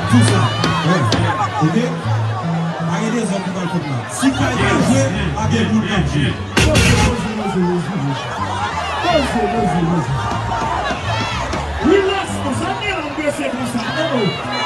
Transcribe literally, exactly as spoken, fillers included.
Tou sa. Wè. Oke? Pa gen dezòd ki pral fèt la. Si kay pa jwe, pa gen moun k ap jwe. Poze, poze, poze, poze, poze. Poze, poze, poze. Relax, non, sa gen nan blese konsa, non.